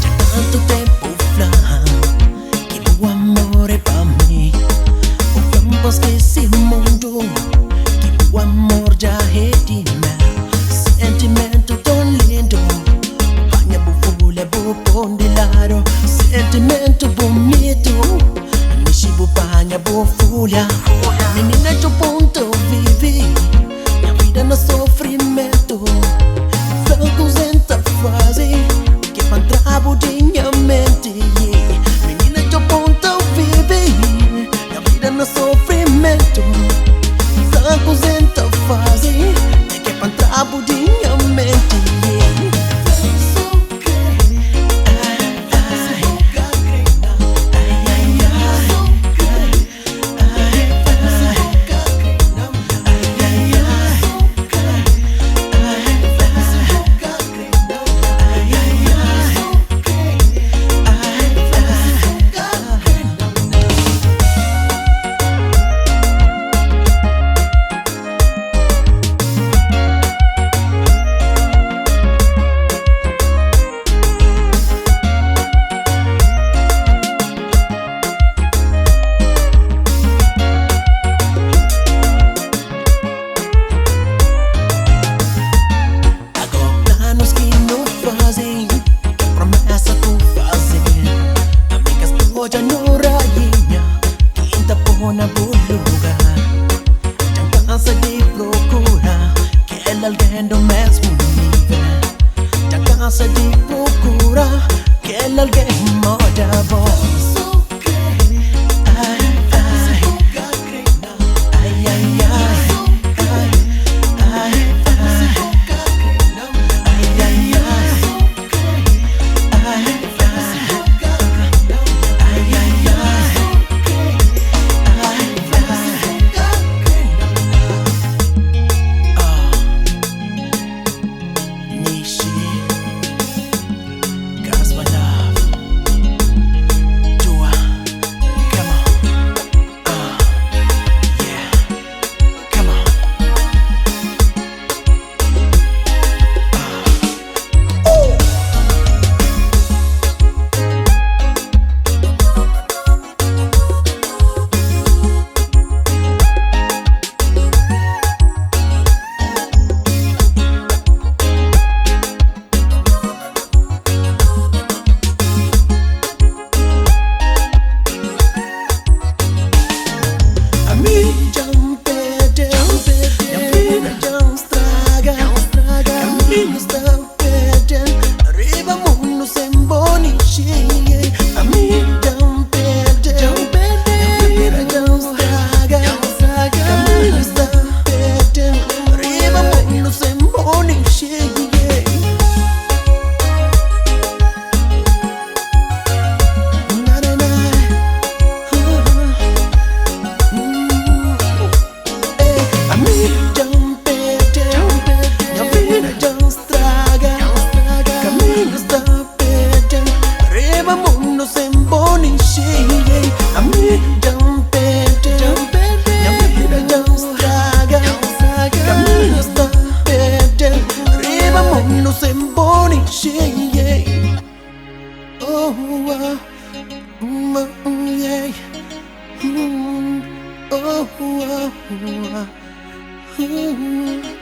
Dja tantu ténpu fla ki bu amor é pa mi Bu fla-m pa skese mundu ki bu amor dja é di mi Sentimentu ton lindu Panha bu fulha bu pon di ladu Sentimentu bunitu Mexi bu panha bu fulha Minina dja pon ta vive Nha vida na sofrimentu Fla kuzê N ta faze Ki pa ntra-bu di nha menti Minina dja pon ta vive Nha vida na sofrimentu Fla kuzê N ta faze Ki pa ntra-bu di nha menti Ago planus ki nu faze Kel promesa ku faze Amigas odja no rainha Ki N ta pô na bu lugar Dja N kansa di prokura Kel algen do mesmu nivel Dja N kansa di prokura Kel algen moda bo. Ami dja N perde-u, nha vida dja N straga Kaminhu sta perde-m, riba mundu sen bo nixi Ami dja N perde-u, nha vida dja N straga Kaminhu sta perde-m, riba mundu sen bo nixi. Ami dja N perde-u, nha vida dja N straga Kaminhu sta perde-m, riba mundu sen bo nixi Ami dja N perde-u, nha vida dja N straga Kaminhu sta perde-m, riba mundu sen bo nixi. Oh, oh, yeah. Oh, oh, oh.